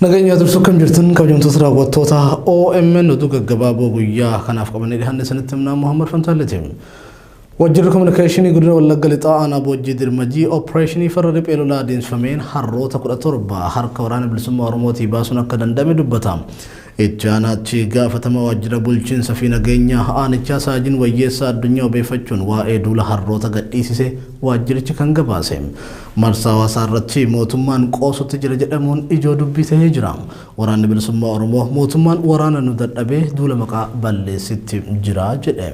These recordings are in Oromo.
Nageenya dursu kam jirtan kabajamtoota raawwattoota OMN oduu gaggabaaboo guyyaa kanaaf qabannee dhiyaanne sanitti himnaa Muhammad Fantaalleeti. Waajjirri kominikeeshinii godina Wallagga Lixaa aanaa Boojjii Dirmajii opereeshinii farra riphee lolaa adeemsifameen harroota 17 harka waraana bilisummaa Oromootii baasuun akka danda'ame dubbata. Itti aanaatti gaafatama waajjira bulchiinsa fi nageenya aanichaa Saajin Wayyeessaa Addunyaa obeeffachuun waa'ee duula harroota gadhiisise waajjirichi kan gabaase. Marsaa hawaasaa irratti mootummaan qoosutti jira jedhamuun ijoo dubbii ta'ee jira. Waraanni bilisummaa Oromoo mootummaan waraana nu dadhabee duula maqaa balleessitti jira jedhe.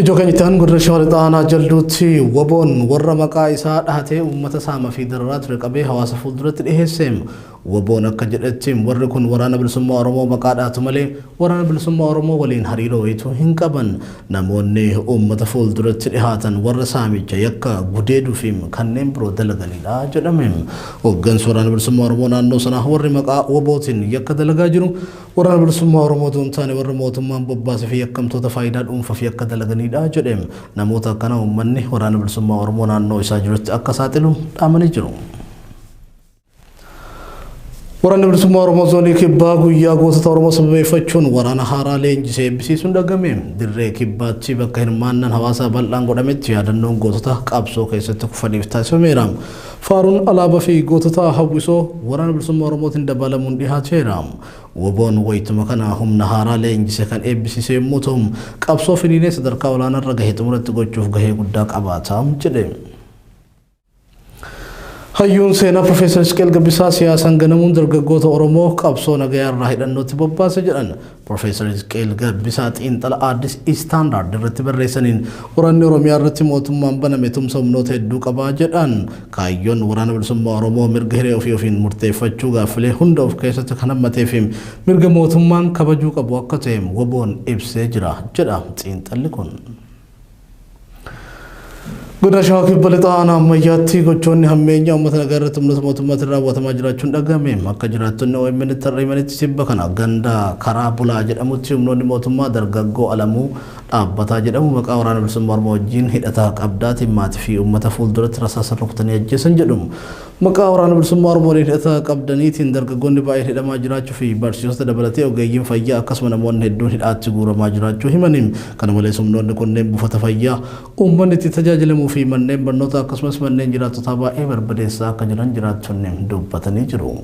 Ijoo keenya itti godina Shawaa Lixaa aanaa Jalduutti WBOn warra maqaa isaa dhahatee uummata saama fi dararaa ture qabee hawaasa fuulduratti dhiheesse. WBOn akka jedhetti warri kun waraana bilisummaa Oromoo maqaa dhahatu malee waraana bilisummaa Oromoo waliin hariiroo wayituu hin qaban. Namoonni uummata fuulduratti dhihaatan warra saamicha yakka gudeeduu fi kanneen biroo dalaganidha jedhame. Hooggansi waraana bilisummaa Oromoo naannoo sanaa warri maqaa WBOtiin yakka dalagaa jiru waraana bilisummaa Oromoo otoo hin taane warra mootummaan bobbaasee fi yakkamtoota faayidaa dhuunfaa fi yakka dalaganidha jedhe. Namoota akkana uummanni waraana bilisummaa Oromoo naannoo isaa jirutti akka saaxilu dhaamanii jiru. Waraanni bilisummaa Oromoo zoonii kibbaa guyyaa gootota Oromoo sababeeffachuun waraana haaraa leenjisee eebbisiisuun dhagame. Dirree kibbaatti bakka hirmaannaan hawaasaa bal'aan godhametti yaadannoon gootota qabsoo keessatti kufaniif taasifameera. Faaruun alaabaa fi gootota hawwisoo waraana bilisummaa Oromootiin dabalamuun dhihaateera. WBOn wayituma kana humna haaraa leenjise kan eebbisiise yommuu ta'u qabsoo finiinee sadarkaa olaanaarra gahe xumuratti gochuuf gahee guddaa qabaata jedhe. Hayyuun seenaa Profeesar Isqeel Gabbisaa siyaasaan ganamuun dargaggoota Oromoo qabsoo nagayaa irraa hidhannootti bobbaase jedhan. Profeesar Isqeel Gabbisaa xiinxala Addis Istaandaard irratti barreessaniin waraanni Oromiyaa irratti mootummaan baname tumsa humnoota hedduu qabaa jedhan. Kaayyoon waraana bilisummaa Oromoo mirga hiree ofii ofiin murteeffachuu gaaffilee hunda of keessatti kan hammatee fi mirga mootummaan kabajuu qabu akka ta'e WBOn ibsee jira jedha xiinxalli kun. Godina Shawaa Kibba Lixaa aanaa ammayyaatti gochoonni hammeenyaa uummata nagaa irratti humnoota mootummaatiin raawwatamaa jiraachuun dhagahame. Akka jiraattonni OMN itti himanitti sibba kana ganda karaa bulaa jedhamutti humnoonni mootummaa dargaggoo Alamuu Dhaabbataa jedhamu maqaa waraana bilisummaa Oromoo wajjin hidhataa qabdaatiin maatii fi uummata fuulduratti rasaasa rukutanii ajjeesan jedhu. Maqaa waraana bilisummaa Oromoo waliin hidhataa qabdaniitiin dargaggoonni baay'een hidhamaa jiraachuu fi barsiisota dabalatee ogeeyyiin fayyaa akkasuma namoonni hedduun hidhaatti guuramaa jiraachuu himani. Kana malees humnoonni kunneen buufata fayyaa uummanni itti tajaajilamuu fi manneen barnootaa akkasumas manneen jiraattotaa baay'ee barbadeessaa akka jiran jiraattonni dubbatanii jiru.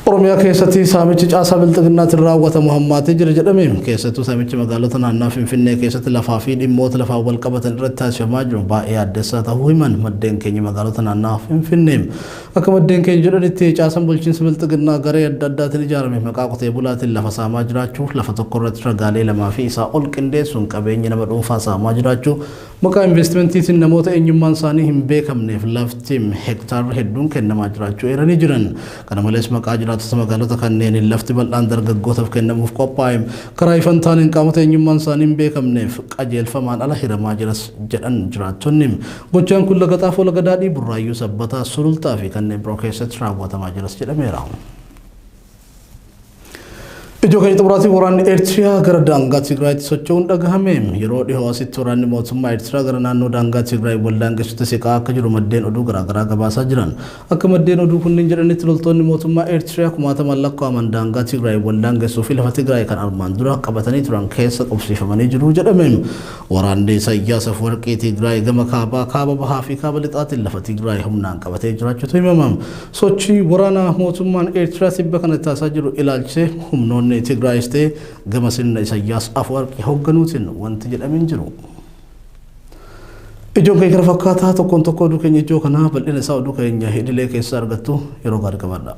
Oromiyaa keessatti saamichi caasaa bilxiginnaatiin raawwatamu hammaatee jira jedhame. Keessattuu saamichi magaalota naannaa Finfinnee keessatti lafaa fi dhimmoota lafaa wal qabatan irratti taasifamaa jiru baay'ee addessaa ta'uu himan maddeen keenya magaalota naannaa Finfinnee. Akka maddeen keenya jedhanitti caasaan bulchiinsa bilxiginnaa garee adda addaatiin ijaarame maqaa qotee bulaatiin lafa saamaa jiraachuu, lafa tokko irratti ragaalee lamaa fi isaa ol qindeessuun qabeenya nama dhuunfaa saamaa jiraachuu, maqaa investimentiitiin namoota eenyummaan isaanii hin beekamneef lafti hektaarri hedduun kennamaa jiraachuu eeranii jiran. Kana malees maqaa jiraattota magaalota kanneen lafti bal'aan dargaggootaaf kennamuuf qophaa'e karaa ifan taaneen qaamota eenyummaan isaanii hin beekamneef qajeelfamaan ala hiramaa jiras jedhan jiraattonni. Gochaan kun Laga Xaafoo, Laga Daadhii, Burraayyuu, Sabbataa, Sulultaa fi kanneen biroo keessatti raawwatamaa jiras jedhameera. Ijoo keenya xumuraatiin waraanni Eertiriyaa gara daangaa Tigraayitti socho'uun dhagahame. Yeroo dhihoo asitti waraanni mootummaa Eertiraa gara naannoo daangaa Tigraay wal daangessutti siqaa akka jiru maddeen oduu garaagaraa gabaasaa jiran. Akka maddeen oduu kunneen jedhanitti loltoonni mootummaa Eertiriyaa kumaatamaan lakkaa'aman daangaa Tigraay wal daangessuu fi lafa Tigraay kan armaan dura qabatanii turan keessa qubsiifamanii jiru jedhame. Waraanni Isaayyaas Afwerqii Tigraay gama kaabaa, kaaba bahaa fi kaaba lixaatiin lafa Tigraay humnaan qabatee jiraachuutu himama. Sochii waraana mootummaan Eertiraa tibba kana taasisaa jiru ilaalchisee humnoonni Tigraayis ta'e gama sirna Isaayyaas Afwerqii hoogganuutiin wanti jedhame hin jiru. Ijoon keenya kana fakkaataa tokkoon tokko oduu keenya ijoo kanaa bal'ina isaa oduu keenya idilee keessaa argattu yeroo gaarii qabaadha.